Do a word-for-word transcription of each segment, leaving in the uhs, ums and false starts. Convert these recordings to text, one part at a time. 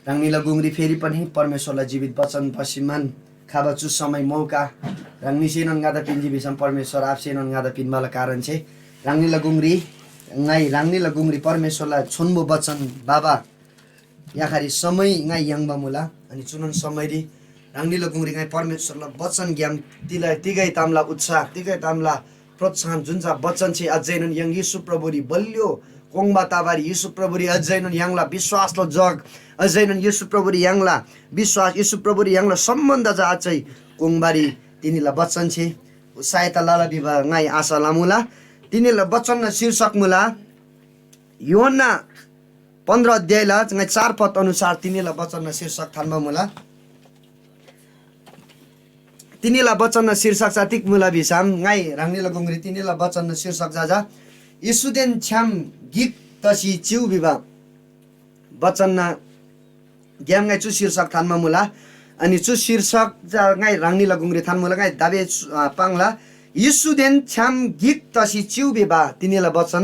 ह्राङनीला गुङरी फेरि पनि परमेश्‍वरला जीवित वचन भसी मान खबा चु समय मौका ह्राङनीसेनोन ङादा पिन्‍जी भिसम परमेश्‍वर आबासेनोन ङादा पिन्‍बाला कारण छे ह्राङनीला गुङरी ङाइ ह्राङनीला गुङरी परमेश्‍वरला छोन्‍बो वचन बाबा याखारी समय ङाइ याङ्बा मुला। अनि चुनोन समयरी ह्राङनीला गुङरी ङाइ परमेश्‍वरला वचनग्‍याम तिला तिगै तामला उत्साह, तिगै तामला प्रोत्साहन जुन चा बचन छे अझैनोन य्‍हाङ येशू प्रभुरी बलियो कोङ्बा तबारी येशू प्रभुरी अझैनोन य्‍हाङला विश्वासलो जग अझैनोन येशू प्रभुरी य्‍हाङला विश्वास येशू प्रभुरी य्‍हाङला सम्बन्ध चा अझै कोङ्बारी तिनीला बचन छे सहायता लला भिबा ङाइ आशा लमुला। तिनीला बचनना शीर्षक मुला यूहन्‍ना पन्ध्र अध्यायला ङाइ चार पद अनुसार तिनीला बचनना शीर्षक थान्‍बा मुला। तिनीला बचनना शीर्षक चा तिग मुला भिसम ङाइ ह्राङनीला गुङरी तिनीला बचनना शीर्षक चा चा येशूदेन छ्‌याम गिक तसी चिउ भिबा बचनना ग्‍याम ङाइ चु शीर्षक थान्‍बा मुला। अनि चु शीर्षक चा ङाइ ह्राङनीला गुङरी थान्‍मुला ङाइ दाबे पाङ्ला। येशूदेन छ्‌याम गिक तसी चिउ भिबा तिनीला बचन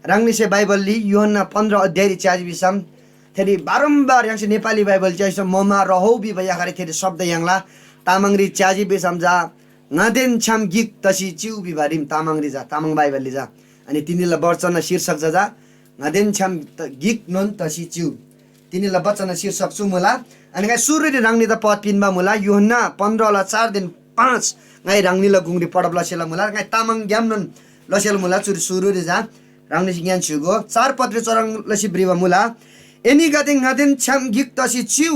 ह्राङनीसे बाइबलरी यूहन्‍ना पन्ध्र अध्यायरी च्‍याजी भिसम थेरी बारम्बार य्‍हाङसे नेपाली बाइबल च्‍याइसम ममा रहौ भिबा याखारी थेरी शब्द याङ्ला। तामाङरी च्‍याजी भिसम चा ङादेन छ्‌याम गिक तसी चिउ भिबा रिम तामाङरी जा तामाङ बाइबलरी जा। अनि तिनीला बचनना शीर्षक जा जा ङादेन छ्‌याम गिकनोन तसी चिउ। तिनीला बचनना शीर्षक चु मुला। अनि ङाइ सुरुरी ह्राङनीदा पद पिन्‍बा मुला यूहन्‍ना पन्ध्रला चारदेन पाँच ङाइ ह्राङनीला गुङरी पढब लसेला मुला। ङाइ तामाङग्‍यामनोन लसेला मुला चुरी सुरुरी जा ह्राङनीसे ङ्‌यान स्‍य्‍हूगो चार पदरी चुह्रङ् लसी भ्रिबा मुला। एनीगदे ङादेन छ्‌याम गिक तसी चिउ,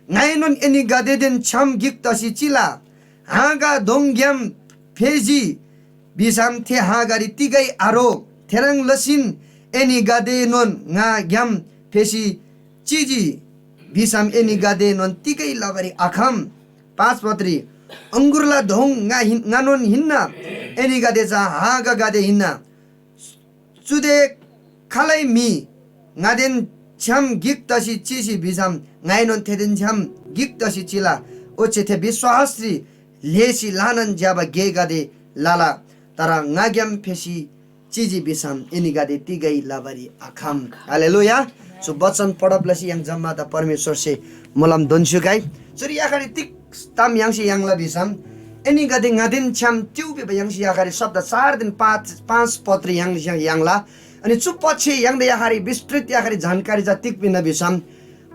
ङाएनोन एनीगदेदेन छ्‌याम गिक तसी चिला। हाँगा दोङग्‍याम फेजी भिसम थे हाँगारी तिगै आरो। थेह्रङ् लसीन एनीगदेएनोन ङाग्‍याम फेसी चिजी भिसम एनीगदेएनोन तिगै लबारी आखम। पाँच पत्री अङ्गुरला दोङ ङा हिन-, ङानोन हिन्‍ना, एनीगदे चा हाँगागदे हिन्‍ना। चुदे खालै म्‍हि ङादेन छ्‌याम गिक तसी चिसी भिसम ङाएनोन थेदेन छ्‌याम गिक तसी चिला, ओच्‍छे थे विश्‍वासरी ल्‍हेसी ल्‍हानान ज्‍यबा गेगदे लला। तर ङाग्‍याम फेसी चिजी भिसम एनीगदे तिगै लबारी आखम। हालेलुया। चु बचन पढब लसी य्‍हाङ जम्‍मादा परमेश्‍वरसे मोलम दोन्‍स्‍युगै। चुरी याखारी तिग ताम य्‍हाङसे याङ्ला भिसम एनीगदे ङादेन छ्‌याम चिउ भिबा य्‍हाङसे याखारी शब्द चारदेन पाँच पाँच पत्री य्‍हाङसे याङ्ला। अनि चु पदसे य्‍हाङदा याखारी विस्तृत याखारी जानकारी चा तिग पिन्‍ना भिसम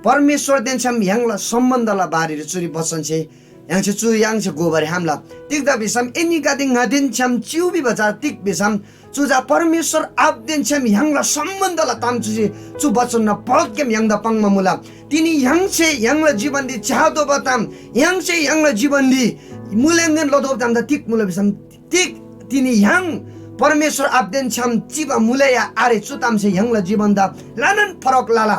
परमेश्‍वरदेन छ्‌याम य्‍हाङला सम्‍बन्‍धला बारेरी चुरी बचनसे य्‍हाङसे चु य्‍हाङसे घोबारी हामला। तिग्‍दा भिसम एनीगदे ङादेन छ्‌याम चिउ भिबा चा तिग भिसम चु चा परमेश्‍वर आबादेन छ्‌याम य्‍हाङला सम्‍बन्‍धला ताम चुसे चु बचनना पदग्‍याम य्‍हाङदा पाङ्बा मुला। तिनी य्‍हाङसे य्‍हाङला जीवनरी च्‍यातोःबा ताम, य्‍हाङसे य्‍हाङला जीवनरी मूल्याङ्कन लतोःबा तामदा तिग मुला भिसम, तिग तिनी य्‍हाङ परमेश्‍वर आबादेन छ्‌याम चिबा मुला या आरे, चु तामसे य्‍हाङला जीवनदा ल्‍हानान फरक लला।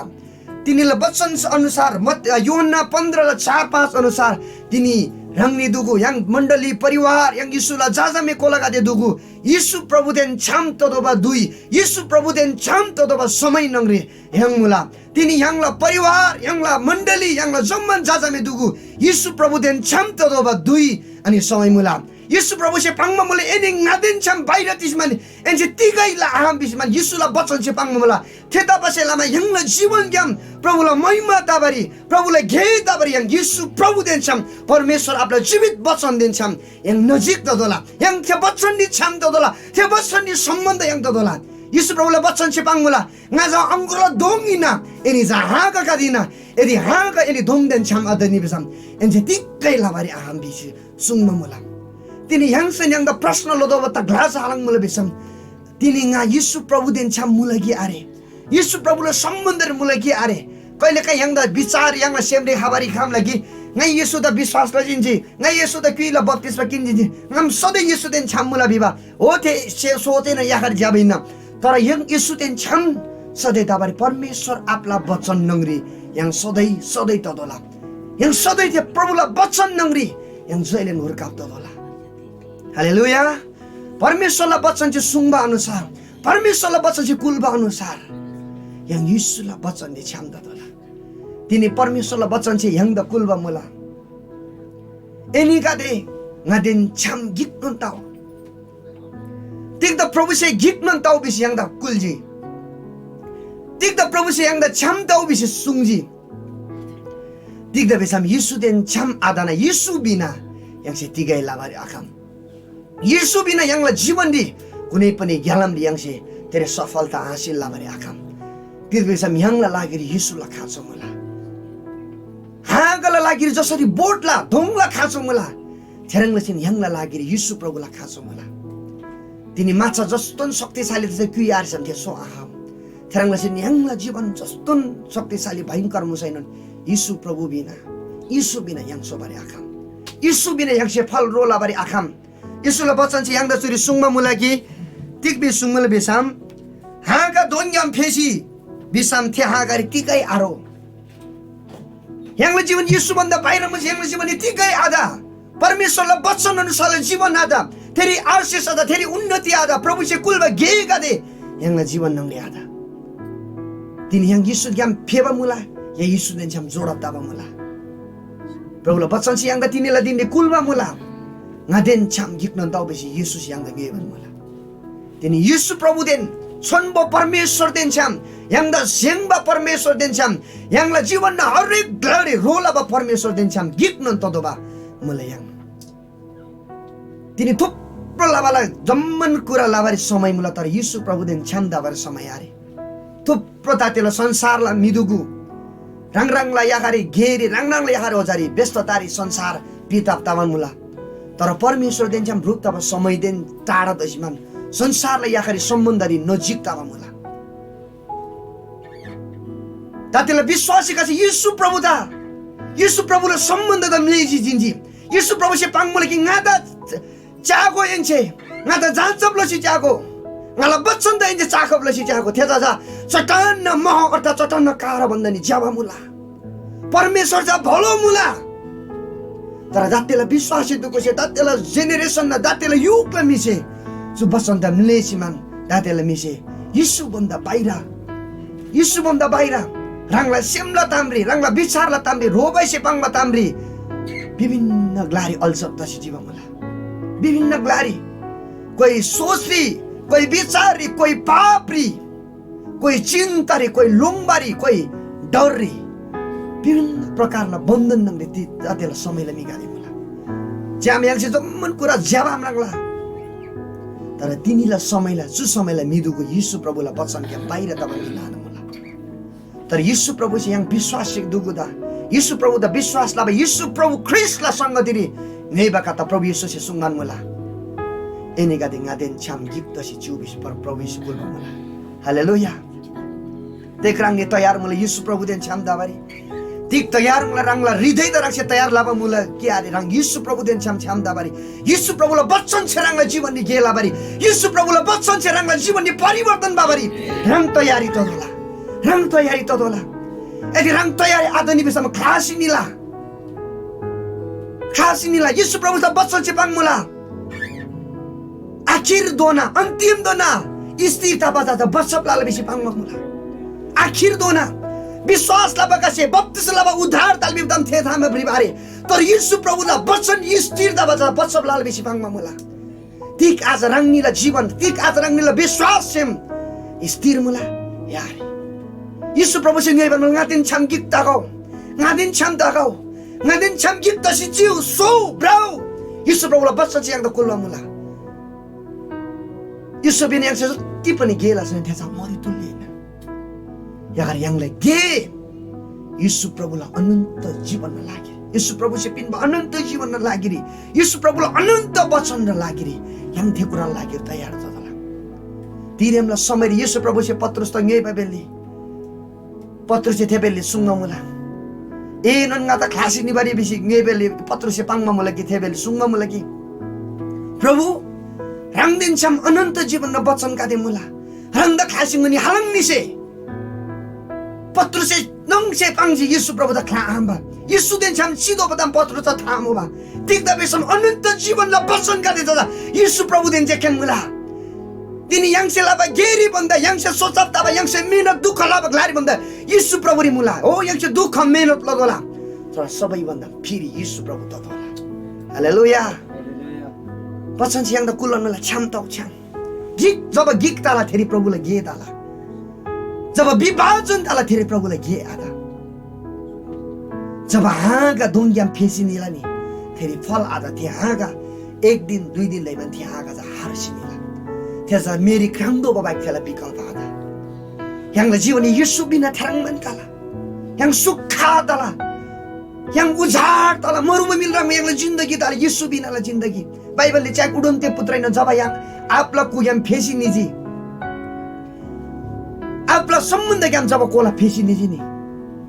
तिनीला वचन अनुसार मत-, यूहन्‍ना पन्ध्रला चार पाँच अनुसार तिनी ह्राङनी दुगु य्‍हाङ मण्‍डली परिवार य्‍हाङ येशूला झाझामे कोलागदे दुगु येशू प्रभुदेन छ्‌याम ततोःबा धुइ, येशू प्रभुदेन छ्‌याम ततोःबा समय न्‍हङरी य्‍हाङ मुला। तिनी य्‍हाङला परिवार, य्‍हाङला मण्‍डली, य्‍हाङला जम्‍मान झाझामे दुगु येशू प्रभुदेन छ्‌याम ततोःबा धुइ अनि समय मुला। येशू प्रभुसे पाङ्बा मुला, एनी ङादेन छ्‌याम बाहिर तिस्‍मान एन्‍से तिगै ला आहाम भिस्‍मान येशूला वचनसे पाङ्बा मुला। थेतबासेलमा य्‍हाङला जीवनग्‍याम प्रभुला महिमा तबारी, प्रभुला गे तबारी य्‍हाङ येशू प्रभुदेन छ्‌याम, परमेश्‍वर आबाला जीवित वचनदेन छ्‌याम य्‍हाङ नजिक ततोःला। य्‍हाङ थे वचनरी छ्‌याम ततोःला, थे वचनरी सम्‍बन्ध य्‍हाङ ततोःला। येशू प्रभुला वचनसे पाङ्मुला, ङा चा अङगुरला दोङ हिन्‍ना, एनी चा हाँगागदे हिन्‍ना। यदि हाँगा एनी दोङदेन छ्‌याम आतनी भिसम एन्‍से तिगै लबारी आखम भिसी सुङ्बा मुला। तिनी य्‍हाङसेन य्‍हाङदा प्रश्‍न लतोःबा ता ग्‍लास आलङ्मुला भिसम, तिनी ङा येशू प्रभुदेन छ्‌याम मुला कि आरे? येशू प्रभुला सम्‍बन्‍धरी मुला कि आरे? कहिलेकाहीँ य्‍हाङदा विचार य्‍हाङला सेमरी खबारी खम्‍ला कि, ङाइ येशूदा विश्‍वास लजिन्‍जी, ङाइ येशूदा क्‍युइला बप्‍तिस्‍मा किन्‍जिन्‍जी, ङाम सधैँ येशूदेन छ्‌याम मुला भिबा हो, थे से सोचेन याखर ज्‍यबा हिन्‍ना। तर य्‍हाङ येशूदेन छ्‌याम सधैँ तबारी परमेश्‍वर आबाला वचन न्‍हङरी य्‍हाङ सधैँ सधैँ ततोःला। य्‍हाङ सधैँ थे प्रभुला वचन न्‍हङरी य्‍हाङ जैलेन हुर्काप ततोःला। हालेलुया। परमेश्‍वरला वचन चाहिँ सुङ्बा अनुसार, परमेश्‍वरला वचन चाहिँ कुल्‍बा अनुसार य्‍हाङ येशूला वचनरी छ्‌याम ततोःला। तिनी परमेश्‍वरला वचन चाहिँ य्‍हाङदा कुल्‍बा मुला। एनीगदे ङादेन छ्‌याम गिकनोन तउ। तिग्‍दा प्रभुसे गिकनोन तउ भिसी य्‍हाङदा कुल्‍जी। तिग्‍दा प्रभुसे य्‍हाङदा छ्‌याम तउ भिसी सुङ्जी। तिग्‍दा भिसम येशूदेन छ्‌याम आतना येशू बिना य्‍हाङसे तिगै लबारी आखम। येशू बिना य्‍हाङला जीवनरी कुनै पनि ग्‍यालामरी य्‍हाङसे तेरे सफलता हासिल लबारी आखम। तिग्‍दा भिसम य्‍हाङला लागिरी येशूला खाँचो मुला। हाँगाला लागिरी जसरी बोटला दोङला खाँचो मुला, थेह्रङ् लसीन य्‍हाङला लागिरी येशू प्रभुला खाँचो मुला। तिनी माछा जस्तोन शक्तिशाली तसै क्‍युइ आरेसम थे सो आखम। थेह्रङ् लसीन य्‍हाङला जीवन जस्तोन शक्तिशाली भयंकर मुसैनोन येशू प्रभु बिना, येशू बिना य्‍हाङ सोबारी आखम। येशू बिना य्‍हाङसे फल रो लबारी आखम। येशूला वचनसे य्‍हाङदा चुरी सुङ्बा मुला कि तिग बि सुङ्मुला भिसम, हाँगा दोङग्‍याम फेसी भिसम थे हाँगारी तिगै आरो। य्‍हाङला जीवन येशू भन्दा बाहिर मुझे य्‍हाङला जीवन तिगै आत। परमेश्‍वरला वचन अनुसारला जीवन आत। थेरी आशिष आत, थेरी उन्नति आत। प्रभुसे कुल्‍बा गेगदे य्‍हाङला जीवन न्‍हङरी आत। तिनी य्‍हाङ येशूग्‍याम फेबा मुला या येशूदेन छ्‌याम जोडब तबा मुला। प्रभुला वचनसे य्‍हाङदा तिनीला दिनरी कुल्‍बा मुला। ङादेन छ्‌याम गिकनोन तउ भिसी येशूसे य्‍हाङदा ङ्‌योइबान मुला। तिनी येशू प्रभुदेन छोन्‍बो परमेश्‍वरदेन छ्‌याम, य्‍हाङदा स्‍य्‍हाङ्बा परमेश्‍वरदेन छ्‌याम, य्‍हाङला जीवनना हरेक ग्‍लारी ह्रो लबा परमेश्‍वरदेन छ्‌याम गिकनोन ततोःबा मुला य्‍हाङ। तिनी थुप्रो लबाला जम्‍मान कुरा लबारी समय मुला, तर येशू प्रभुदेन छ्‌याम तबारी समय आरे। थुप्रो तातेला संसारला म्‍हिदुगु ह्राङ ह्राङला याखारी गेरी ह्राङ ह्राङला याखारी ओजारी व्यस्ततारी संसार पिताब तबान मुला। तर परमेश्‍वरदेन छ्‌याम ह्रुप तबा समयदेन टाढा तसीमान संसारला याखारी सम्‍बन्धरी नजिक तबा मुला। तातेला विश्‍वासीगसे येशू प्रभुदा, येशू प्रभुला सम्‍बन्‍धदा म्‍लेःसी जिन्‍जी। येशू प्रभुसे पाङ्‌मुला कि ङादा च्‍यागो एन्‍से, ङादा जाँचब लसी च्‍यागो, ङाला बचनदा एन्‍से चाखब लसी च्‍यागो। थेदा चा चट्टान मह अर्थात् चट्टान कारा भन्दा नि ज्‍यबा मुला। परमेश्‍वर चा भलो मुला। तर दातेला विश्‍वासी दुगुसे, दातेला जेनेरेसनना, दातेला युगला म्‍हिसे चु बचनदा म्‍लेःसीमान दातेला म्‍हिसे येशू भन्‍दा बाहिर, येशू भन्‍दा बाहिर ह्राङला सेमला तामरी, ह्राङला विचारला तामरी, ह्रोबाइसे पाङ्बा तामरी विभिन्न ग्‍लारी अल्झब तसी चिबा मुला। विभिन्न ग्‍लारी, कोही सोचरी, कोही विचाररी, कोही पापरी, कोही चिन्तारी, कोही लोङ्बारी, कोही डररी, विभिन्न प्रकारला बन्धन न्‍हङरी ति-, जातिला समयला म्‍हिगदे मुला। च्‍याम य्‍हाङसे जम्‍मान कुरा ज्‍यबा म्राङ्ला। तर तिनीला समयला, चु समयला म्‍हिदुगु येशू प्रभुला वचनग्‍याम बाहिर तबा म्‍हि ल्‍हानान मुला। तर येशू प्रभुसे य्‍हाङ विश्‍वास दुगुदा, येशू प्रभुदा विश्‍वास लबा येशू प्रभु ख्रीष्‍टला संगतिरी ङ्‌योइबा कता प्रभु येशूसे सुङ्बान मुला। एनीगदे ङादेन छ्‌याम गिक तसी चिउ भिसी पर-, प्रभु येशू कुल्‍बा मुला। हालेलुया। ते क्राङगे तयार मुला येशू प्रभुदेन छ्‌याम तबारी? तिग तयार मुला, ह्राङला हृदयदा ह्राङसे तयार लबा मुला कि आरे ह्राङ येशू प्रभुदेन छ्‌याम छ्‌याम तबारी? येशू प्रभुला वचनसे ह्राङला जीवनरी गे लबारी, येशू प्रभुला वचनसे ह्राङला जीवनरी परिवर्तन बाबारी ह्राङ तयारी ततोःला, ह्राङ तयारी ततोःला। यदि ह्राङ तयारी आतनी भिसम ख्‍लासी निला, ख्‍लासी निला। येशू प्रभुला वचनसे पाङ्मुला। आखिरधोना, अन्‍तिमधोना स्थिरता बचब लाल भिसी पाङ्बा मुला। आखिरधोना विश्‍वास लबागसे, बप्‍तिस्‍मा लबा उद्धार तल भिबा ताम थे थामा भ्रिबा आरे। तर येशू प्रभुला वचन स्थिरता बचब लाल भिसी पाङ्बा मुला। तिग आज ह्राङनीला जीवन, तिग आज ह्राङनीला विश्‍वास सेम स्थिर मुला? यार, येशू प्रभुसे ङ्‌योइबा मुला, ङादेन छ्‌याम गिक तगौ, ङादेन छ्‌याम तगौ, ङादेन छ्‌याम गिक तसी चिउ, सोउ, भ्रउ। येशू प्रभुला वचनसे य्‍हाङदा कुल्‍बा मुला। येशू बिना य्‍हाङसे जति पनि गे लसैन थे चा मरि तुल्‍ले हिन्‍ना। यार य्‍हाङला गे येशू प्रभुला अनन्त जीवनना लागिरी, येशू प्रभुसे पिन्‍बा अनन्त जीवनना लागिरी, येशू प्रभुला अनन्त वचनना लागिरी य्‍हाङ थे कुराला लागिरी तयार ततोःला। तिरेमला समयरी येशू प्रभुसे पत्रुसदा ङ्‌योइबा बेल्‍ली पत्रुससे थे बेल्‍ली सुङ्बा मुला। एनोन ङादा ख्‍लासी निबारी भिसी ङ्‌योइबा बेल्‍ली पत्रुससे पाङ्बा मुला कि थे बेल्‍ली सुङ्बा मुला कि, प्रभु, ह्राङदेन छ्‌याम अनन्त जीवनना वचनगदे मुला। ह्राङदा ख्‍लासी ङनी हालङ निसे? पत्रुससे नङसे पाङ्जी येशू प्रभुदा ख्‍ला आम्‍बा। येशूदेन छ्‌याम सिधोबा ताम पत्रुसदा था मुबा। तिग्‍दा भिसम अनन्त जीवनला वचनगदे तदा येशू प्रभुदेन जे खेन मुला। तिनी य्‍हाङसे लबा गेरी भन्दा, य्‍हाङसे सोचब तबा, य्‍हाङसे मेहनत दुःख लबा ग्‍लारी भन्दा येशू प्रभुरी मुला। हो, य्‍हाङसे दुःख मेहनत लतोःला, तर सबै भन्दा फेरि येशू प्रभु ततोःला। हालेलुया। वचनसे य्‍हाङदा कुल्‍बा मुला, छ्‌याम तउ छ्‌याम। गिक, जब गिक तला थेरी प्रभुला गे तला। जब विभाजन तला थेरी प्रभुला गे आत। जब हाँगा दोङग्‍याम फेसी निला नि, थेरी फल आत। थे हाँगा एक दिन, दुई दिन ल्‍हाइमान थे हाँगा चा हार्सी निला। थे चा मेरी क्राङ्दोबा बाहेक थेला विकल्प आत। य्‍हाङला जीवन येशू बिना थेह्रङ्बान तला। य्‍हाङ सुक्खा तला। य्‍हाङ उजाड तला। मरुभूमिला ह्रङ् य्‍हाङला जिन्दगी तला, येशू बिनाला जिन्दगी। बाइबलले च्याक उडुन्ते पुत्रैन जब य्‍हाङ आपला कुग्‍याम फेसी निजी, आपला सम्‍बन्धग्‍याम जब कोला फेसी निजी नि,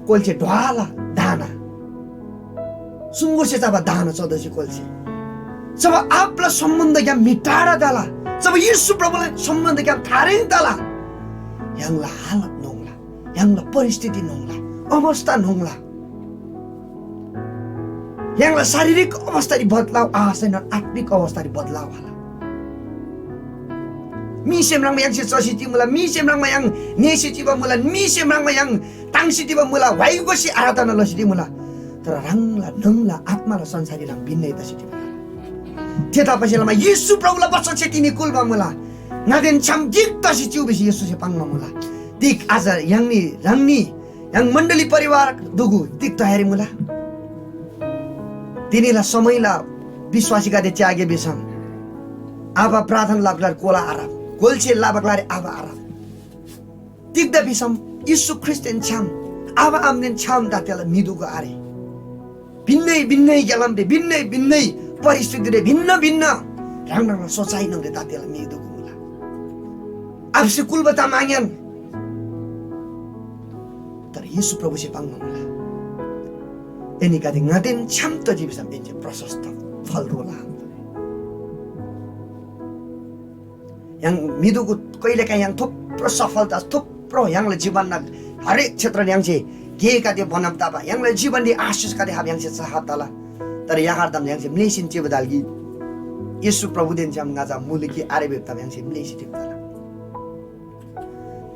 कोल्‍से ढ्वाला दाना, सुँगुरसे चबा दाना चतुसी कोल्‍से। जब आपला सम्‍बन्धग्‍याम म्‍हि टाढा तला, जब येशू प्रभुला सम्‍बन्धग्‍याम थारेङ तला, य्‍हाङला हालत न्‍होङ्ला, य्‍हाङला परिस्थिति न्‍होङ्ला, अवस्था न्‍होङ्ला। य्‍हाङला शारीरिक अवस्थारी बदलाव आसैनोन आत्मिक अवस्थारी बदलाव आल। मीसे म्राङ्बा य्‍हाङसे चसी चिमुला, मीसे म्राङ्बा य्‍हाङ नेसी चिबा मुला, मीसे म्राङ्बा य्‍हाङ ताङ्सी चिबा मुला, व्‍हाइ गोसी आराधना लसी चिमुला। तर ह्राङला न्‍हङला आत्‍माला संसाररी ह्राङ भिन्‍नै तसी चिबा मुला। थेतबासेलमा येशू प्रभुला बचनसे तिनी कुल्‍बा मुला, ङादेन छ्‌याम गिक तसी चिउ भिसी येशूसे पाङ्बा मुला। तिग आज य्‍हाङनी ह्राङनी य्‍हाङ मण्‍डली परिवार दुगु तिग तयारी मुला? तिनीला समयला विश्‍वासीगदे च्‍यागे भिसम आबा प्रार्थना लबा ग्‍लारी कोला आरब, कोल्‍से लबा ग्‍लारी आबा आरब। तिग्‍दा भिसम येशू ख्रीष्‍टदेन छ्‌याम, आबा आमादेन छ्‌याम ता तेला म्‍हि दुगु आरे। भिन्‍नै भिन्‍नै ग्‍यालामरी, भिन्‍नै भिन्‍नै परिस्थितिरी, भिन्न भिन्न ह्राङ ह्राङला सोचाइ न्‍हङरी ता तेला म्‍हि दुगु मुला। आबासे कुल्‍बा ताम आङ्‌यान। तर येशू प्रभुसे पाङ्बा मुला, एनीगदे ङादेन छ्‌याम तजी भिसम एनसे प्रशस्त फल रोला। य्‍हाङ म्‍हिदुगु कहिलेकाहीँ य्‍हाङ थुप्रो सफलता, थुप्रो य्‍हाङला जीवनना हरेक क्षेत्र य्‍हाङसे गेगदे बनब तबा, य्‍हाङला जीवनरी आशिषगदे हाब य्‍हाङसे चाहब तला। तर याहरदम य्‍हाङसे म्‍लेसीन चिबा तला कि येशू प्रभुदेन छ्‌याम ङाचा मुलुकी आरे भिब ताम य्‍हाङसे म्‍लेसी चिबा तला।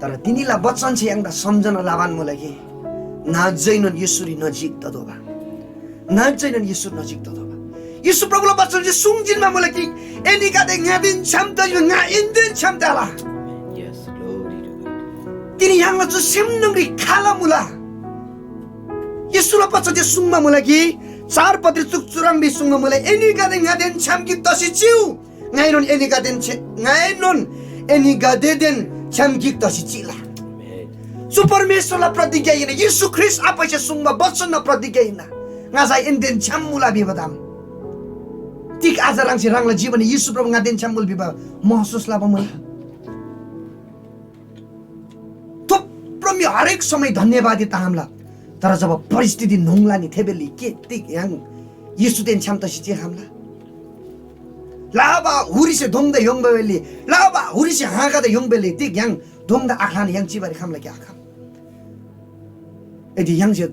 तर तिनीला बचनसे य्‍हाङदा सम्झना लबान मुला कि नाजैनोन येशूरी नजिक ततोःबा। नाजैनोन येशू नजिक ततोःबा। येशू प्रभुला बचनसे सुङ्जिन्‍बा मुला कि एनीगदे ङादेन छ्‌याम तजिबा ङा एनीदेन छ्‌याम तला। Yes, glory to God. तिनी य्‍हाङला चु सेम न्‍हङरी खाल मुला। येशूला बचनसे सुङ्बा मुला कि चार पदरी चुक चुह्रङ्बी सुङ्बा मुला, एनीगदे ङादेन छ्‌याम गिक तसी चिउ। ङाइनोन एनीगदेन छे-, ङाइनोन एनीगदेदेन छ्‌याम गिक तसी चिला। चु परमेश्‍वरला प्रतिज्ञा हिन्‍ना, येशू ख्रीष्‍ट आपासे सुङ्बा वचनना प्रतिज्ञा हिन्‍ना। ङा चा एनीदेन छ्‌याम मुला भिबा ताम। तिग आज ह्राङसे ह्राङला जीवनरी येशू प्रभु ङादेन छ्‌याम मुला भिबा महसुस लबा मुला? थुप्रो म्‍हि हरेक समय धन्‍यवादी तखम्‍ला, तर जब परिस्थिति न्‍होङ्ला नि, थे बेली के तिग य्‍हाङ येशूदेन छ्‌याम तसी चिखम्‍ला? लाबा हुरीसे दोङदा योङ्बा बेली, लाबा हुरीसे हाँगादा योङ्बा बेली तिग य्‍हाङ दोङदा आख्‍लान य्‍हाङ चिबारी खम्‍ला कि आखम? यदि य्‍हाङसे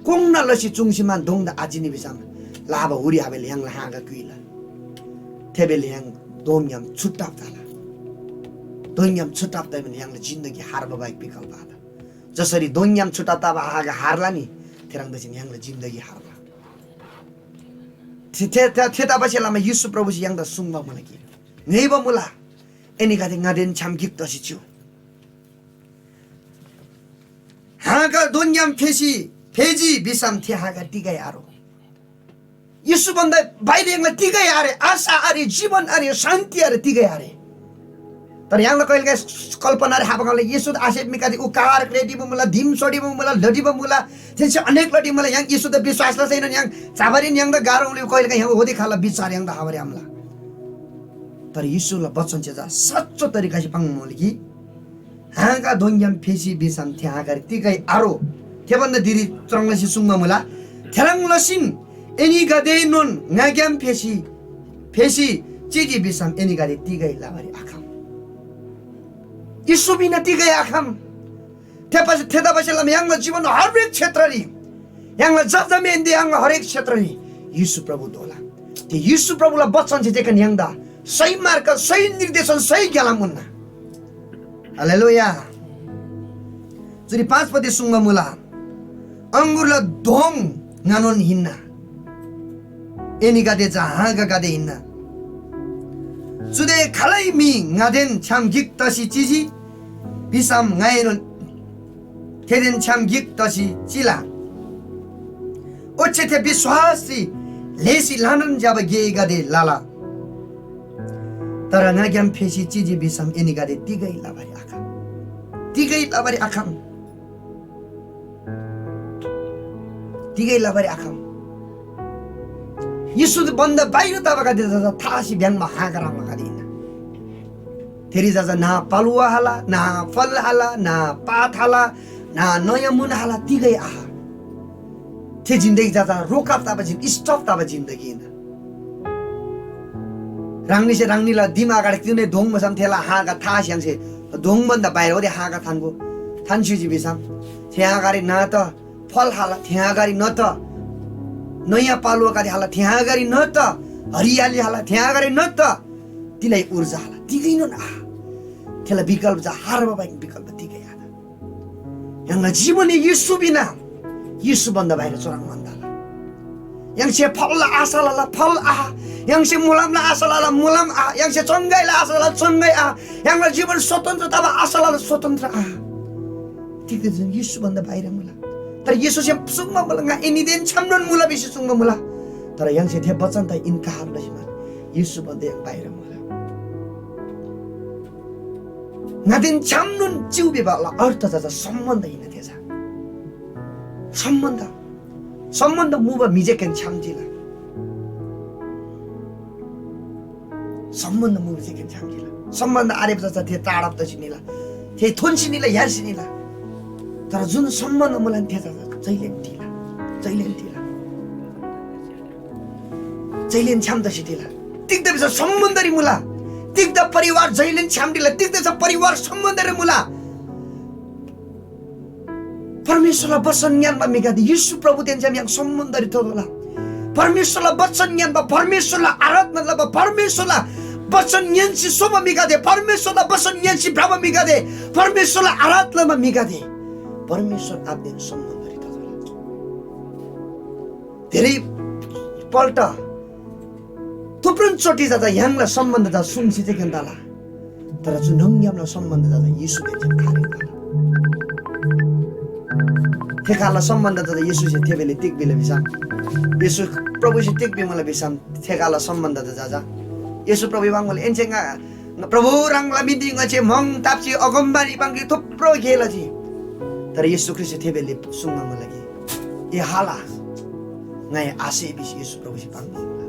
कोङ्ना लसी चुङ्सीमान दोङदा आचिनी भिसम लाबा हुरी आबेले य्‍हाङला हाँगा क्‍युइला। थे बेले य्‍हाङ दोङग्‍याम छुट्टाब तला। दोङग्‍याम छुट्टाब तैमान य्‍हाङला जिन्दगी हार्बा बाहेक विकल्प आत। जसरी दोङग्‍याम छुट्टा तबा हाँगा हारला नि, थेह्रङ् तसीन य्‍हाङला जिन्दगी हारला। थे, थे, थे, थेतबासेलमा येशू प्रभुसे य्‍हाङदा सुङ्बा मुला कि, ङ्‌योइबा मुला, एनीगदे ङादेन छ्‌याम गिक तसी चिउ। हाँगा दोङग्‍याम फेसी, फेजी भिसम थे हाँगा तिगै आरो। येशू भन्दा बाहिर य्‍हाङला तिगै आरे, आशा आरे, जीवन आरे, शान्ति आरे, तिगै आरे। तर य्‍हाङला कहिलेकाहीँ कल्पनारी हाबा ङाला येशू आसेब म्‍हिगदे उ कार क्रेटिबा मुला, धिम सोडिबा मुला, लडिबा मुला, थेन्‍से अनेक लडी मुला, य्‍हाङ येशूदा विश्‍वास लसैनोन य्‍हाङ चाबारीन य्‍हाङदा गाह्रो मुला, कहिलेकाहीँ य्‍हाङ होदे खाला विचार य्‍हाङदा हाबारी आम्‍ला। तर येशूला वचनसे चा सच्‍चो तरिकासे पाङ्‌मुला कि हाँगा दोङग्‍याम फेसी भिसम थे हाँगारी तिगै आरो। थे भन्‍दा धिरी चुह्रङ् लसी सुङ्बा मुला, थेह्रङ् लसीन एनीगदेएनोन ङाग्‍याम फेसी, फेसी चिजी भिसम एनीगदे तिगै लबारी आखम। येशू बिना तिगै आखम। थेतबासे, थेतबासेलमा य्‍हाङला जीवन हरेक क्षेत्ररी, य्‍हाङला जजमेन्‍दी य्‍हाङला हरेक क्षेत्ररी येशू प्रभु दोला। थे येशू प्रभुला वचनसे जेकन य्‍हाङदा सही मार्ग, सही निर्देशन, सही ग्‍यालाम उन्‍ना। हालेलुया। चुरी पाँच पदे सुङ्बा मुला, अङगुरला दोङ ङानोन हिन्‍ना, एनीगदे चा हाँगागदे हिन्‍ना। चुदे खालै म्‍हि ङादेन छ्‌याम गिक तसी चिजी भिसम ङाएनोन थेदेन छ्‌याम गिक तसी चिला। ओच्‍छे थे विश्‍वासरी ल्‍हेसी ल्‍हानान ज्‍यबा गेगदे लला। तर ङाग्‍याम फेसी चिजी भिसम एनीगदे तिगै लबारी आखम, तिगै लबारी आखम, तिगै लबारी आखम। येशू भन्‍दा बाहिर तबागदे चा थासी भ्‍याङ्‍बा हाँगा ह्रङ्‌बागदे हिन्‍ना। थेरी चा ना पालुवा हाला, ना फल हाला, ना पात हाला, ना नयाँ मुन हाला, तिगै आहा। थे जिन्दगी चा रोकअप तबा जिन, स्टप तबा जिन्दगी हिन्‍ना। ह्राङनीसे ह्राङनीला दिम अगाडि तिउने दोङ मुसम थेला हाँगा थासी य्‍हाङसे दोङ भन्दा बाहिर हो दे हाँगा थान्‍गो। थान्‍स्‍युजी भिसम थे हाँगारी ना त फल हाला, थे हाँगारी न त नयाँ पालुवागदे हाला, थे हाँगारी न त हरियाली हाला, थे हाँगारी न त तिलाई ऊर्जा हाला, तिगैनोन आहा। थेला विकल्प चा हार्बा बाहेक विकल्प तिगै आहा। य्‍हाङला जीवन येशू बिना, येशू भन्दा बाहिर चुह्रङ् मन तला। य्‍हाङसे फलला आशा लला, फल आहा। य्‍हाङसे मुलामला आशा लला, मुलाम आहा। य्‍हाङसे चङ्गाईला आशा लला, चङ्गाई आहा। य्‍हाङला जीवन स्वतन्त्र तबा आशा लला, स्वतन्त्र आहा। तिग्‍दा भिसम येशू भन्दा बाहिर मुला। तर येशूसे सुङ्बा मुला, ङा एनीदेन छ्‌यामनोन मुला भिसी सुङ्बा मुला। तर य्‍हाङसे थे वचन त इन्‍कार लसीमा येशू भन्दा बाहिर मुला। ङादेन छ्‌यामनोन चिउ भिबाला अर्थ चा, चा सम्‍बन्ध हिन्‍ना थे चा। सम्‍बन्ध। सम्‍बन्ध मुबा म्‍हि जेकेन छ्‌याम चिला। सम्‍बन्ध मुबा जेकेन छ्‌याम चिला। सम्‍बन्ध आरेबा चा थे टाढब तसी निला। थे थोन्‍सी निला, यार्सी निला। तर जुन सम्‍बन्ध मुलान थे चा जैलेन टिला। जैलेन टिला। जैलेन छ्‌याम तसी टिला। तिग्‍दा भिसम सम्‍बन्धरी मुला। तिग्‍दा परिवार जैलेन छ्‌याम टिला। तिग्‍दा भिसम परिवार सम्‍बन्धरी मुला। परमेश्‍वरला वचन ङ्‌यान्‍बा म्‍हिगदे येशू प्रभुदेन छ्‌याम य्‍हाङ सम्‍बन्धरी ततोःला। परमेश्‍वरला वचन ङ्‌यान्‍बा, परमेश्‍वरला आराधना लबा, परमेश्‍वरला वचन ङ्‌यान्‍सी सोबा म्‍हिगदे, परमेश्‍वरला वचन ङ्‌यान्‍सी भ्रबा म्‍हिगदे, परमेश्‍वरला आराधना लबा म्‍हिगदे परमेश्‍वर आबादेन सम्‍बन्धरी ततोःला। धेरै पल्ट थुप्रोन चोटि चा य्‍हाङला सम्‍बन्ध चा सुङसी चाहिँ तला। तर चु नङग्‍यामला सम्‍बन्ध चा येशूदेन छ्‌याम खारेन तला। थे खालला सम्‍बन्ध चा येशूसे थे बेले तिग भिला भिसम, येशू प्रभुसे तिग भिमुला भिसम, थे खालला सम्‍बन्ध चा चा येशू प्रभु पाङ्‌मुला एन्‍से ङा प्रभु ह्राङला मिन्‍ती ङाच्‍छे म्‍हङ ताप्‍सी अगमबारी पाङ्सी थुप्रो गे लजी। तर येशू ख्रीष्‍टसे थे बेले सुङ्बा मुला कि, ए हाला, ङाइ आसे भिसी येशू प्रभुसे पाङ्बा मुला।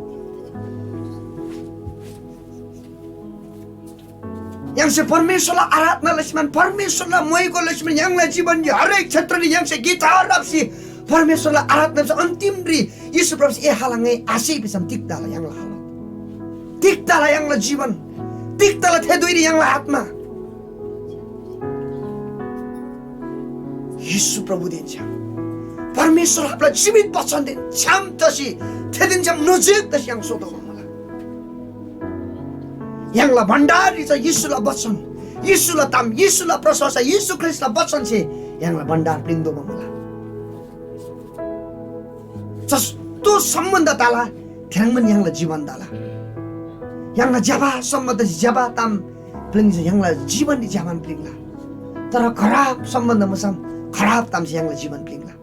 य्‍हाङसे परमेश्‍वरला आराधना लसीमान, परमेश्‍वरला मोइको लसीमान, य्‍हाङला जीवनरी हरेक क्षेत्ररी य्‍हाङसे गिटार राप्‍सी परमेश्‍वरला आराधना लसी अन्तिमरी येशू प्रभुसे ए हाला ङाइ आसे भिसम तिग तला य्‍हाङला हालत? तिग तला य्‍हाङला जीवन? तिग तला थे धुइरी य्‍हाङला आत्मा? येशू प्रभुदेन छ्‌याम, परमेश्‍वर आबाला जीवित वचनदेन छ्‌याम तसी, थेदेन छ्‌याम नजिक तसी य्‍हाङ सोतोःबा मुला। य्‍हाङला भण्डाररी चा येशूला वचन, येशूला ताम, येशूला प्रशंसा, येशू ख्रीष्‍टला वचनसे य्‍हाङला भण्डार प्‍लिङ्तोःबा मुला। जस्तो सम्‍बन्ध तला, थ्‍याङ्‌बान य्‍हाङला जीवन तला। य्‍हाङला ज्‍यबा सम्‍बन्ध, ज्‍यबा ताम प्‍लिङ्‍सी य्‍हाङला जीवनरी ज्‍यबान प्‍लिङ्ला। तर खराब सम्‍बन्ध मुसम खराब तामसे य्‍हाङला जीवन प्‍लिङ्ला।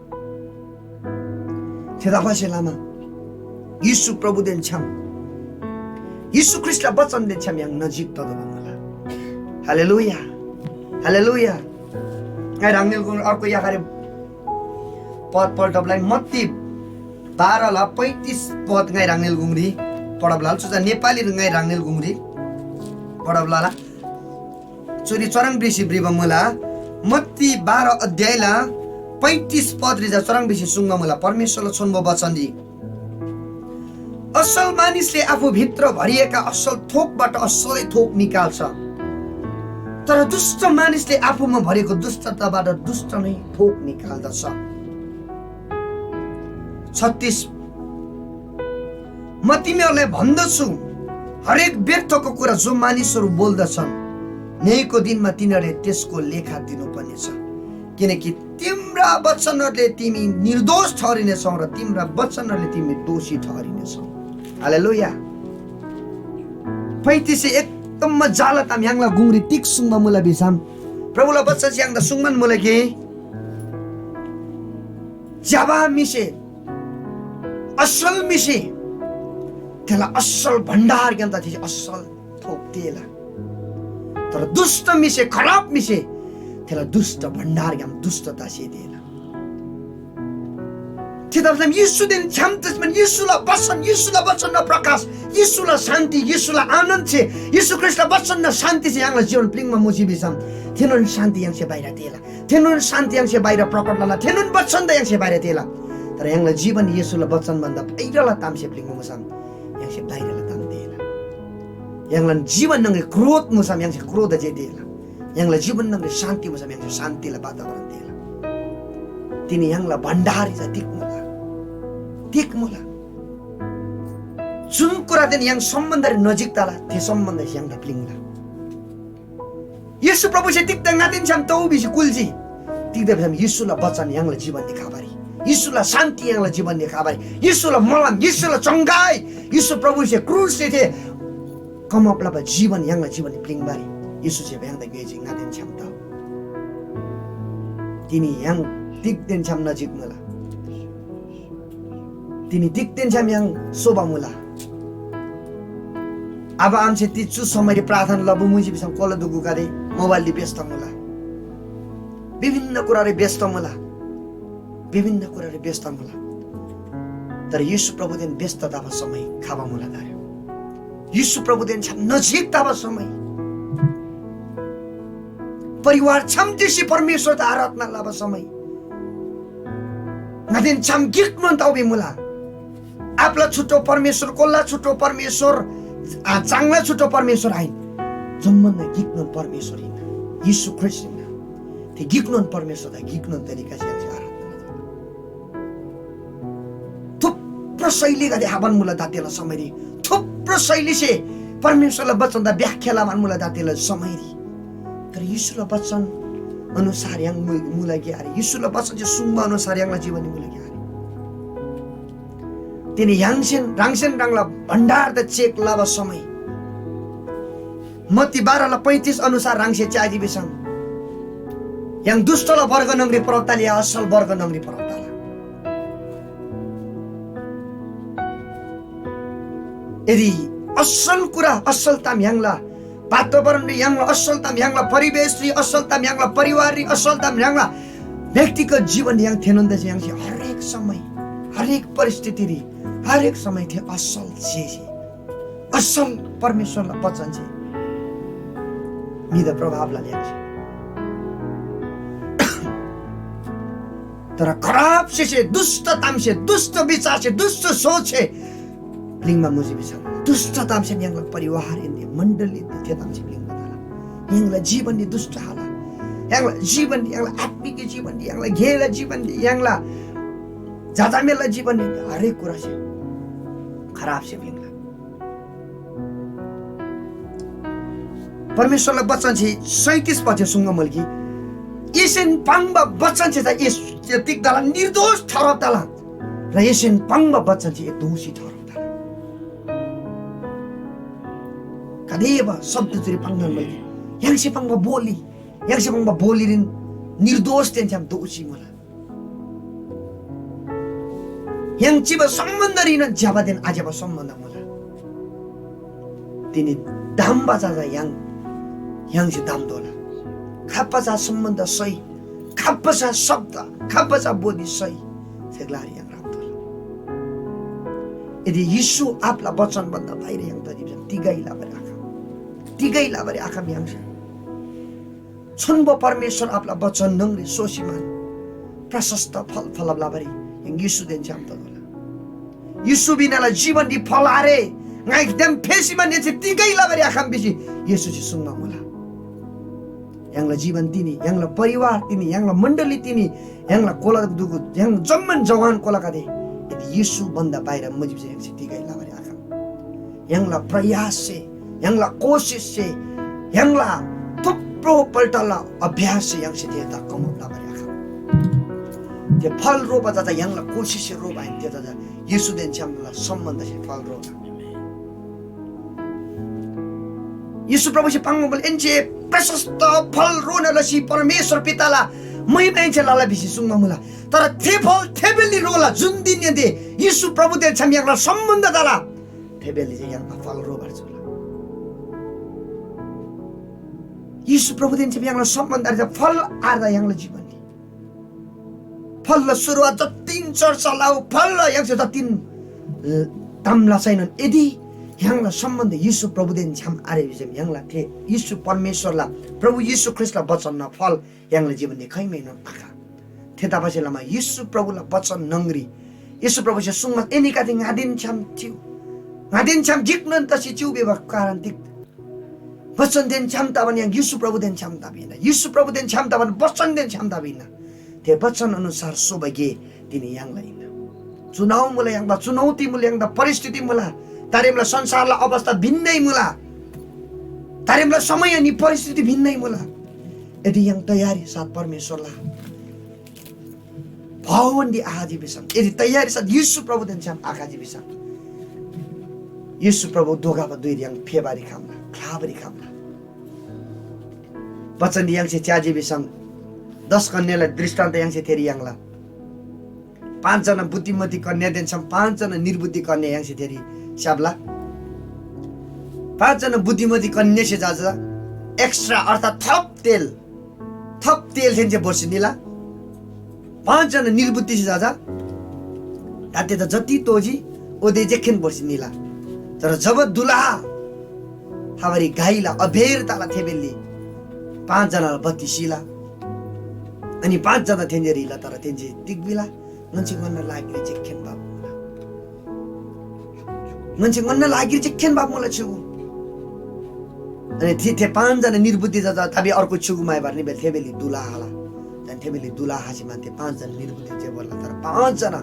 थेतबासेलमा येशू प्रभुदेन छ्‌याम, येशू ख्रीष्‍टला वचनदेन छ्‌याम य्‍हाङ नजिक ततोःबा मुला। Hallelujah, hallelujah. ङाइ ह्राङनीला गुङ अर्को याखारे पद पल्टबलाई मत्ती बाह्रला पैँतिस पद ङाइ ह्राङनीला गुङरी पढब लला। चु चा नेपाली ङाइ ह्राङनीला गुङरी पढब लला। चुरी चुह्रङ् भ्रिसी भ्रिबा मुला, मत्ती बाह्र अध्यायला पैँतिस पदरी चा चुह्रङ् भ्रिसी सुङ्बा मुला, परमेश्‍वरला छोन्‍बो वचनरी, असल मानिसले आफूभित्र भरिएका असल थोकबाट असलै थोक निकाल्छ, तर दुष्‍ट मानिसले आफूमा भरेको दुष्‍टताबाट दुष्‍ट नै थोक निकाल्दछ। छत्तीस, म तिमीहरूलाई भन्दछु, हरेक व्यर्थको कुरा जो मानिसहरू बोल्दछन्, न्‍यायको दिनमा तिनीहरूले त्यसको लेखा दिनुपर्नेछ, किनकि तिम्रा वचनहरूले तिमी निर्दोष ठहरिनेछौ र तिम्रा वचनहरूले तिमी दोषी ठहरिनेछौ। हालेलुया। पैँतिससे एकदम मजाला ताम य्‍हाङला गुङरी तिग सुङ्बा मुला भिसम, प्रभुला वचनसे य्‍हाङदा सुङ्बान मुला कि, ज्‍यबा म्‍हिसे असल म्‍हिसे थेला असल भण्‍डारग्‍याम ता थेसे असल थोक तेःला। तर दुष्‍ट म्‍हिसे, खराब म्‍हिसे थेला दुष्‍ट भण्‍डारग्‍याम दुष्‍टता सेतेःला। थेतबासेलमा येशूदेन छ्‌याम तसेमान येशूला बचन, येशूला बचनना प्रकाश, येशूला शान्ति, येशूला आनन्‍द छे, येशू ख्रीष्‍टला बचनना शान्ति छे य्‍हाङला जीवन प्‍लिङ्बा मुजी भिसम थेनोन शान्ति य्‍हाङसे बाहिर तेःला। थेनोन शान्ति य्‍हाङसे बाहिर प्रकट लला, थेनोन बचनदा य्‍हाङसे बाहिर तेःला। तर य्‍हाङला जीवन येशूला बचन भन्दा बाहिरला तामसे प्‍लिङ्बा मुसम य्‍हाङसे बाहिरला ताम तेःला। य्‍हाङला जीवन न्‍हङरी क्रोध मुसम य्‍हाङसे क्रोध जे तेःला। य्‍हाङला जीवन न्‍हङरी शान्ति मुसम य्‍हाङसे शान्तिला वातावरण तेःला। तिनी य्‍हाङला भण्डारी चा तिग मुला? तिग मुला? जुन कुरादेन य्‍हाङ सम्‍बन्धरी नजिक तला, थे सम्‍बन्धसे य्‍हाङदा प्‍लिङ्ला। येशू प्रभुसे तिग्‍दा ङादेन छ्‌याम तउ भिसी कुल्‍जी? तिग्‍दा भिसम येशूला बचन य्‍हाङला जीवनरी खबारी, येशूला शान्ति य्‍हाङला जीवनरी खबारी, येशूला मलम, येशूला चङ्गाई, येशू प्रभुसे क्रुसरी थे कमअप लबा जीवन य्‍हाङला जीवनरी प्‍लिङ्बारी येशूसे य्‍हाङदा ङ्‌योइजी, ङादेन छ्‌याम तउ। तिनी य्‍हाङ तिग्‍देन छ्‌याम नजिक मुला? तिनी तिग्‍देन छ्‌याम य्‍हाङ सोबा मुला? आबा आमासे ति चु समयरी प्रार्थना लबु मुजी भिसम कोला दुगुगदे मोबाइलरी व्यस्त मुला, विभिन्न कुरारी व्यस्त मुला, विभिन्न कुरारी व्यस्त मुला। तर येशू प्रभुदेन व्यस्त तबा समय खबा मुला दारे। येशू प्रभुदेन छ्‌याम नजिक तबा समय, परिवार छ्‌याम तिसी परमेश्‍वरदा आराधना लबा समय, ङादेन छ्‌याम गिकनोन तउ भिमुला। आपला छुट्टो परमेश्‍वर, कोल्‍ला छुट्टो परमेश्‍वर, आ, चाङला छुट्टो परमेश्‍वर आहिन। जम्‍मान गिकनोन परमेश्‍वर हिन्‍ना, येशू ख्रीष्‍ट हिन्‍ना। थे गिकनोन परमेश्‍वरदा गिकनोन तरिकासे य्‍हाङसे आराधना लला। थुप्रो शैलीगदे हाबान मुला दातेला समयरी, थुप्रो शैलीसे परमेश्‍वरला वचनदा व्याख्या लबान मुला दातेला समयरी। तर येशूला वचन अनुसार य्‍हाङ मु-, मुला कि आरे? येशूला वचन जे सुङ्बा अनुसार य्‍हाङला जीवनरी मुला कि आरे? तिनी य्‍हाङसेन, ह्राङसेन ह्राङला भण्डारदा चेक लबा समय, मत्ती बाह्रला पैँतिस अनुसार ह्राङसे च्‍याजी भिसम, य्‍हाङ दुष्‍टला वर्ग न्‍हङरी परब तला या असल वर्ग न्‍हङरी परब तला? यदि असल कुरा, असल ताम य्‍हाङला वातावरणरी य्‍हाङला असल ताम, य्‍हाङला परिवेशरी असल ताम, य्‍हाङला परिवाररी असल ताम, य्‍हाङला व्यक्तिगत जीवन य्‍हाङ थेनोन्‍दा चाहिँ य्‍हाङसे हरेक समय, हरेक परिस्थितिरी, हरेक समय थे असल जे जे असल परमेश्‍वरला वचन जे म्‍हिदा प्रभाव लले याङ्से। तर खराब सेसे, दुष्‍ट तामसे, दुष्‍ट विचारसे, दुष्‍ट सोचसे प्‍लिङ्बा मुजी भिसम, दुष्‍ट तामसे य्‍हाङला परिवार इन्‍दे, मण्‍डली इन्‍दे, थे तामसे प्‍लिङ्बा तला। य्‍हाङला जीवनरी दुष्‍ट हाला। य्‍हाङला जीवनरी, य्‍हाङला आत्‍मिक जीवनरी, य्‍हाङला गेला जीवनरी, य्‍हाङला झाझामेला जीवनरी हरेक कुरासे खराबसे प्‍लिङ्ला। परमेश्‍वरला वचनसे सैँतिस पदसे सुङ्बा मुला कि, एसेन पाङ्बा वचनसे चा एस तिग्‍दाला निर्दोष ठहरब तला, र एसेन पाङ्बा वचनसे ए दोषी ठहरब तला। कदेबा शब्द चुरी पाङ्‌बान मुला कि, य्‍हाङसे पाङ्बा बोली, य्‍हाङसे पाङ्बा बोलीरीन निर्दोषदेन छ्‌याम दोषी मुला। य्‍हाङ चिबा सम्‍बन्‍धरीन ज्‍यबादेन आज्‍यबा सम्‍बन्‍ध मुला। तिनी दाम्‍बा चा चा य्‍हाङ, य्‍हाङसे दाम्‍तोःला। खाप्‍बा चा सम्‍बन्‍ध सही, खाप्‍बा चा शब्द, खाप्‍बा चा बोली सही, थे ग्‍लारी य्‍हाङ राप्‍तोःला। यदि येशू आपला वचन भन्‍दा बाहिर य्‍हाङ तजी भिसम तिगै लबारी आखम, तिगै लबारी आखम य्‍हाङसे। छोन्‍बो परमेश्‍वर आबाला बचन न्‍हङरी सोसीमान प्रशस्त फल फलब लबारी य्‍हाङ येशूदेन छ्‌याम ततोःला। येशू बिनाला जीवनरी फल आरे। ङाइ एकदम फेसीमान एसे तिगै लबारी आखम भिसी येशूसे सुङ्बा मुला। य्‍हाङला जीवन तिनी, य्‍हाङला परिवार तिनी, य्‍हाङला मण्‍डली तिनी, य्‍हाङला कोला दुगु, य्‍हाङ जम्‍मान जवान कोलागदे यदि येशू भन्‍दा बाहिर मुजी भिसम य्‍हाङसे तिगै लबारी आखम। य्‍हाङला प्रयाससे, य्‍हाङला कोसिससे, य्‍हाङला थुप्रो पल्टला अभ्याससे य्‍हाङसे थेदा कमअप लबारी आखम। थे फल रोबा चा य्‍हाङला कोसिससे रोबा आहिन, थे चा येशूदेन छ्‌यामला सम्‍बन्धसे फल रोला। येशू प्रभुसे पाङ्बा मुला, एन्‍से प्रशस्त फल रोना लसी परमेश्‍वर पिताला महिमाहेन्‍से लला भिसी सुङ्बा मुला। तर थे फल थे बेल्‍ली रोला, जुन दिनहेन्‍से येशू प्रभुदेन छ्‌याम य्‍हाङला सम्‍बन्‍ध तला, थे बेल्‍ली चाहिँ य्‍हाङला फल रोबार चुला। येशू प्रभुदेन छ्‌याम य्‍हाङला सम्‍बन्ध आर्दा, फल आर्दा य्‍हाङला जीवनरी। फलला सुरुवात जतिन चर्चा लउ, फलला य्‍हाङसे जतिन ताम लसैनोन यदि य्‍हाङला सम्‍बन्ध येशू प्रभुदेन छ्‌याम आरे भिसम य्‍हाङला थे येशू परमेश्‍वरला, प्रभु येशू ख्रीष्‍टला वचनना फल य्‍हाङला जीवनरी खैमैनोन आख। थेतबासेलमा येशू प्रभुला वचन न्‍हङरी येशू प्रभुसे सुङ्मा, एनीगदे ङादेन छ्‌याम चिउ, ङादेन छ्‌याम गिकनोन तसी चिउ भिबा कारण तिग? वचनदेन छ्‌याम तबान य्‍हाङ येशू प्रभुदेन छ्‌याम तबा हिन्‍ना। येशू प्रभुदेन छ्‌याम तबान वचनदेन छ्‌याम तबा हिन्‍ना। थे वचन अनुसार सोबा गे तिनी य्‍हाङला हिन्‍ना। चुनाव मुला य्‍हाङदा, चुनौती मुला य्‍हाङदा, परिस्थिति मुला। तारेमला संसारला अवस्था भिन्‍नै मुला। तारेमला समय अनि परिस्थिति भिन्‍नै मुला। यदि य्‍हाङ तयारी साथ परमेश्‍वरला भवनरी आखजी भिसम, यदि तयारी साथ येशू प्रभुदेन छ्‌याम आखजी भिसम, येशू प्रभु दोःखबा धुइरी य्‍हाङ फेबारी खम्‍ला, ख्‍लाबारी खम्‍ला। वचन य्‍हाङसे च्‍याजी भिसम, दस कन्‍याला दृष्टान्त य्‍हाङसे थेरी याङ्ला। पाँचजना बुद्धिमती कन्‍यादेन छ्‌याम पाँचजना निर्बुद्धि कन्‍या य्‍हाङसे थेरी स्‍याप्‍ला। पाँचजना बुद्धिमती कन्‍यासे चा, चा एक्स्ट्रा अर्थात् थप तेल, थप तेल थेन्‍से भोर्सी निला। पाँचजना निर्बुद्धिसे चा, चा दाते त जति तोजी ओदे जेखेन भोर्सी निला। तर जब दुलहा खबारी गाईला अबेर तला थे बेल्‍ली पाँचजनाला बत्ती सिला। अनि पाँचजना थेन्‍जेरी इला, तर थेन्‍से तिग भिला, ङन्‍से ङन्‍ना लागिरी जेखेन पाप मुला। ङन्‍से ङन्‍ना लागिरी जेखेन पाप मुला छ्‌युगु। अनि थे, थे पाँचजना निर्बुद्धि चा, चा तबे अर्को छ्‌युगु माइबार नि बेल थे बेल्‍ली दुला हाला। अनि थे बेल्‍ली दुला हासी मान थे पाँचजना निर्बुद्धि जे बोल्ला, तर पाँचजना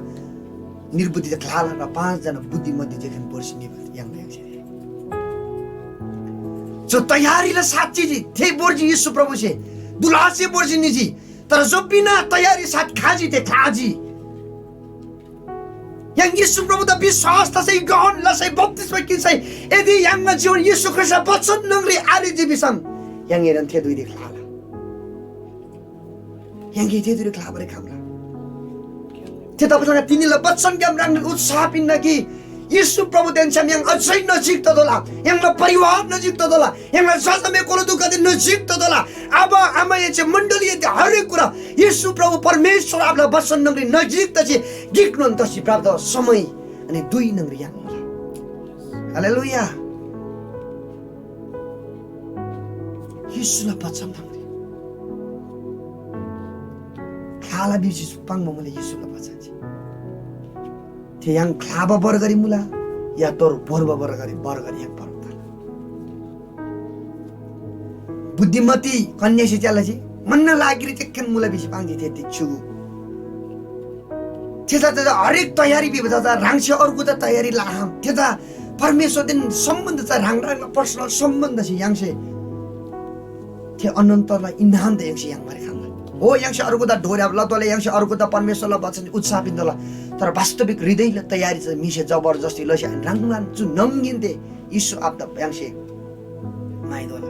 निर्बुद्धि त ख्‍लाला र पाँचजना बुद्धिमती जेखेन भोर्सी निबा याङ्बा याङ्सी। जो तयारीला साथ चिजी, थे भोर्जी येशू प्रभुसे, दुलासे भोर्सी निजी, तर जो बिना तयारी साथ खाजी, थे ख्‍लाजी। य्‍हाङ येशू प्रभुदा विश्‍वास तसै, ग्रहण लसै, बप्‍तिस्‍मा किन्‍सै, यदि य्‍हाङला जीवन येशू ख्रीष्‍टला वचन न्‍हङरी आरेजी भिसम, य्‍हाङ एनोन थे धुइरी ख्‍लाला। य्‍हाङसे थे धुइरी ख्‍लाबारी खम्‍ला। थेतबासेलमा तिनीला वचनग्‍याम ह्राङनीन उत्साह पिन्‍ना कि येशू प्रभुदेन छ्‌याम य्‍हाङ अझै नजिक ततोःला, य्‍हाङला परिवार नजिक ततोःला, य्‍हाङला जजामे कोलो दुःखदेन नजिक ततोःला। आबा आमाहेन्‍से मण्‍डलीहेन्‍से हरेक कुरा येशू प्रभु परमेश्‍वर आबाला वचन न्‍हङरी नजिक तसी गिकनोन तसी प्राप्त समय अनि दुई न्‍हङरी य्‍हाङ मुला। हालेलुया। येशूला वचन न्‍हङरी ख्‍लाला भिसी पाङ्बा मुला येशूला वचन चाहिँ। थे य्‍हाङ ख्‍लाबा वर्गरी मुला या तोर भोर्बा वर्गरी, वर्गरी य्‍हाङ परब तला। बुद्धिमती कन्‍यासे च्‍याला जे मन्‍न लागिरी चेक्‍खेन मुला भिसी पाङ्जी थे तिग छ्‌युगु। थेदा, थेदा हरेक तयारी भिबा चा ह्राङसे अर्गुदा तयारी लाहाम। थेदा परमेश्‍वरदेन सम्‍बन्ध चा ह्राङ ह्राङला पर्सनल सम्‍बन्धसे य्‍हाङसे थे अनन्तला इनामदा य्‍हाङसे याङ्बारी खम्‍ला। हो, य्‍हाङसे अर्गुदा डोर्‍याब लतोःला, य्‍हाङसे अर्गुदा परमेश्‍वरला वचन उत्साह पिन्‍तोःला। तर वास्तविक हृदयला तयारी चा म्‍हिसे जबरजस्ती लसी आहिन, ह्राङ ह्राङ चु न्‍हङगीनते येशू आबादा य्‍हाङसे माइतोःला।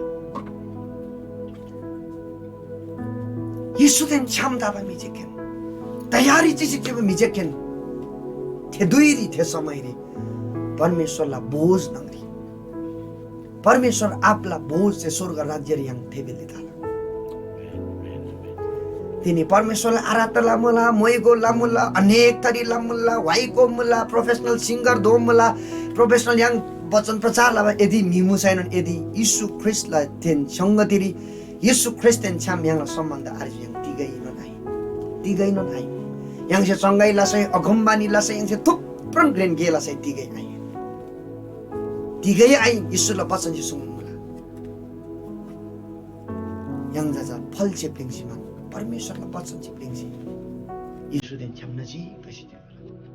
येशूदेन छ्‌याम तबा म्‍हि जेकेन, तयारी चिसी चिबा म्‍हि जेकेन, थे धुइरी, थे समयरी परमेश्‍वरला भोज न्‍हङरी, परमेश्‍वर आबाला भोज थे स्‍वर्ग राज्‍यरी य्‍हाङ थे बेली तला। तिनी परमेश्‍वरला आराधना लमुला, मोइगो लमुला, अनेक थरी लमुला, वाइको मुला, प्रोफेसनल सिङ्गर दोमुला, प्रोफेसनल य्‍हाङ वचन प्रचार लबा यदि म्‍हि मुसैनोन यदि येशू ख्रीष्‍टला थेन संगतिरी येशू ख्रीष्‍टदेन छ्‌याम य्‍हाङला सम्‍बन्ध आरेजी य्‍हाङ तिगैनोन आहिन। तिगैनोन आहिन। य्‍हाङसे चङ्‌गै लसै, अगमबानी लसै, य्‍हाङसे थुप्रोन घ्रेन गे लसै तिगै आहिन। तिगै आहिन, येशूला वचनसे सुङ्मुला। य्‍हाङ जा फल छे प्‍लिङ्सी मान, परमेश्‍वरला वचन छे प्‍लिङ्सी येशूदेन छ्‌याम नजिक तसी चिमुला।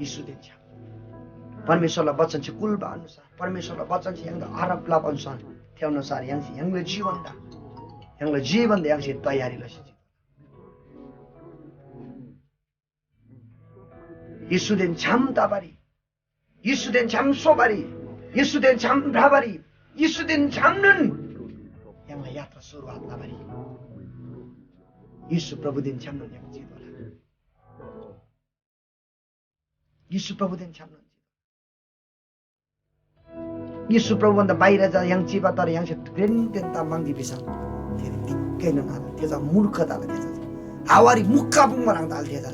येशूदेन छ्‌याम। परमेश्‍वरला वचन छे कुल्‍बा अनुसार, परमेश्‍वरला वचन छे य्‍हाङदा आरोप लबा अनुसार, थे अनुसार य्‍हाङसे य्‍हाङला जीवनदा, य्‍हाङला जीवनदा य्‍हाङसे तयारी लसी चिमुला। येशूदेन छ्‌याम तबारी, येशूदेन छ्‌याम सोबारी, येशूदेन छ्‌याम भ्रबारी, येशूदेन छ्‌यामनोन य्‍हाङला यात्रा सुरुवात लबारी। येशू प्रभुदेन छ्‌यामनोन य्‍हाङ चितोःला। येशू प्रभुदेन छ्‌यामनोन चितोःला। येशू प्रभु भन्दा बाहिर चा य्‍हाङ चिबा तर य्‍हाङसे घ्रेन घ्रेन ताम म्‍हङजी भिसम थेरी तिक्‍कैनोन आल। थे चा मूर्ख तला, थे चा हावारी मुक्‍का पुङ्बा ह्रङ् तला थे चा।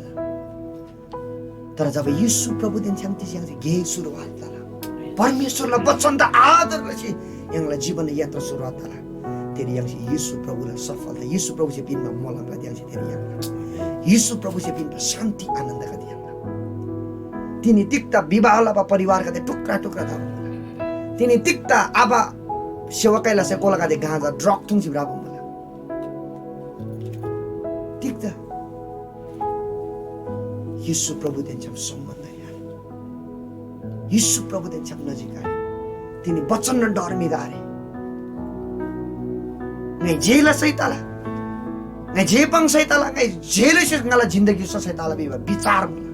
तर जब येशू प्रभुदेन छ्‌याम चिसी य्‍हाङसे गे सुरुवात तला, परमेश्‍वरला वचन त आदर लसी य्‍हाङला जीवन यात्रा सुरुवात तला, तेरी य्‍हाङसे येशू प्रभुला सफलता, येशू प्रभुसे पिन्‍बा मोलमगदे य्‍हाङसे तेरी याङ्ला। येशू प्रभुसे पिन्‍बा शान्ति आनन्दगदे याङ्ला। तिनी तिग्‍दा विवाह लबा परिवारगदे टुक्रा टुक्रा तबा मुला। तिनी तिग्‍दा आबा सेवकाई लसे कोलागदे गाँजा ड्रग थुङ्सी भ्रबा मुला। तिग्‍दा येशू प्रभुदेन छ्‌याम सम्बन्ध यार। येशू प्रभुदेन छ्‌याम नजिक आरे। तिनी वचननोन डर म्‍हिदा आरे। ङाइ जे लसै तला, ङाइ जे पाङ्सै तला, ङाइ जे लैसे ङाला जिन्दगी ससै तला भिबा विचार मुला।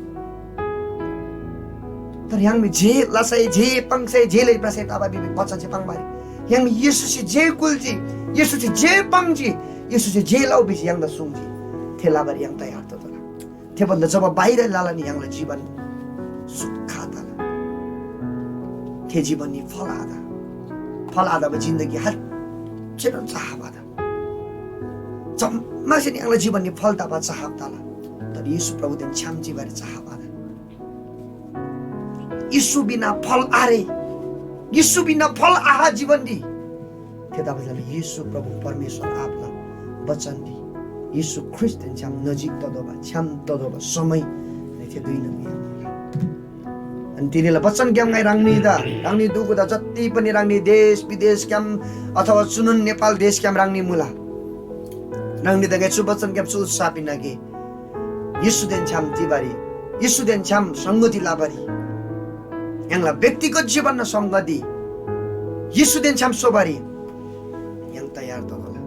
तर य्‍हाङ मी जे लसै, जे पाङ्सै, जे लै प्रसै तबा भिबा वचन चाहिँ पाङ्बा आरे। य्‍हाङ मी येशूसे जे कुल्‍जी, येशूसे जे पाङ्जी, येशूसे जे लउ भिसी य्‍हाङदा सुङ्जी, थे लबारी य्‍हाङ तयार ततोःला। थे भन्दा जब बाहिर लालानी य्‍हाङला जीवन सुख तला। थे जीवननी फल आत। फल आतबा जिन्दगी हच्‍छेनोन चाहब आत। जम्‍मासेन य्‍हाङला जीवननी फल तबा चाहब तला। तर येशू प्रभुदेन छ्‌याम चिबारी चाहब आत। येशू बिना फल आरे। येशू बिना फल आहा जीवनरी। थेतबासेलमा येशू प्रभु परमेश्‍वर आबाला वचनरी येशू ख्रीष्‍टदेन छ्‌याम नजिक ततोःबा, छ्‌याम ततोःबा समय थे दुई नम्‍बर। अनि तिनीला वचनग्‍याम ङाइ ह्राङनीदा, ह्राङनी दुगुदा जति पनि ह्राङनी देश विदेशग्‍याम अथवा चुनोन नेपाल देशग्‍याम ह्राङनी मुला, ह्राङनीदा ङाइ चु वचनग्‍याम चु उत्साह पिन्‍ना कि येशूदेन छ्‌याम चिबारी, येशूदेन छ्‌याम संगति लबारी, य्‍हाङला व्यक्तिगत जीवनना संगति येशूदेन छ्‌याम स्‍होबारी य्‍हाङ तयार ततोःला।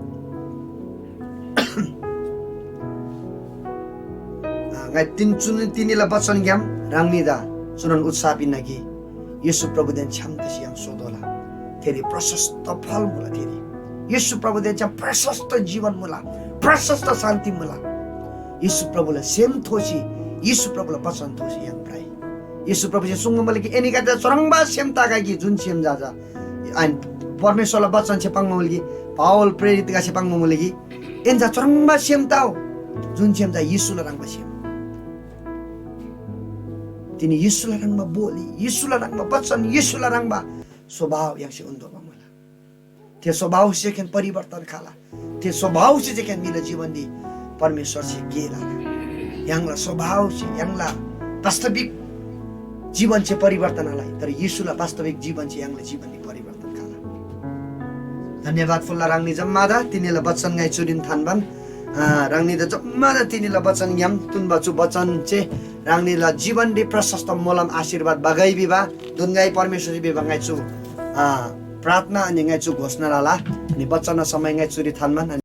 आ, ङाइ तिन चुन तिनीला वचनग्‍याम ह्राङनीदा चुनोन उत्साह पिन्‍ना कि येशू प्रभुदेन छ्‌याम तसी य्‍हाङ सोतोःला। थेरी प्रशस्त फल मुला। थेरी येशू प्रभुदेन छ्‌याम प्रशस्त जीवन मुला, प्रशस्त शान्ति मुला। येशू प्रभुला सेम थोसी, येशू प्रभुला वचन थोसी य्‍हाङ भ्रइ। येशू प्रभुसे सुङ्बा मुला कि एनीगदे चुह्रङ्बा सेम तगै कि जुन सेम जा जा आइन परमेश्‍वरला वचनसे पाङ्बा मुला कि पावल प्रेरितगदेसे पाङ्बा मुला कि एन चा चुह्रङ्बा सेम तउ जुन सेम चा येशूला ह्रङ्‌बा सेम। तिनी येशूला ह्रङ्‌बा बोली, येशूला ह्रङ्‌बा वचन, येशूला ह्रङ्‌बा स्वभाव य्‍हाङसे उन्‍तोःबा मुला। थे स्वभावसे खेन परिवर्तन खला। थे स्वभावसे जे खेन म्‍हिला जीवनरी परमेश्‍वरसे गे लला। य्‍हाङला स्वभावसे, य्‍हाङला वास्तविक जीवनसे परिवर्तन आलइ, तर येशूला वास्तविक जीवनसे य्‍हाङला जीवनरी परिवर्तन खला। धन्यवाद फुल्‍ला ह्राङनी जम्‍मादा तिनीला वचन ङाइ चुरीन थान्‍बान। अ, ह्राङनीदा जम्‍मादा तिनीला वचनग्‍याम तुन्‍बा चु वचन चे ह्राङनीला जीवनरी प्रशस्त मोलम आशीर्वाद बगै भिबा दुन ङाइ परमेश्‍वरसे भिबा ङाइ चु, अ, प्रार्थना अनि ङाइ चु घोषणा लला। अनि वचन समय ङाइ चुरी थान्‍बान।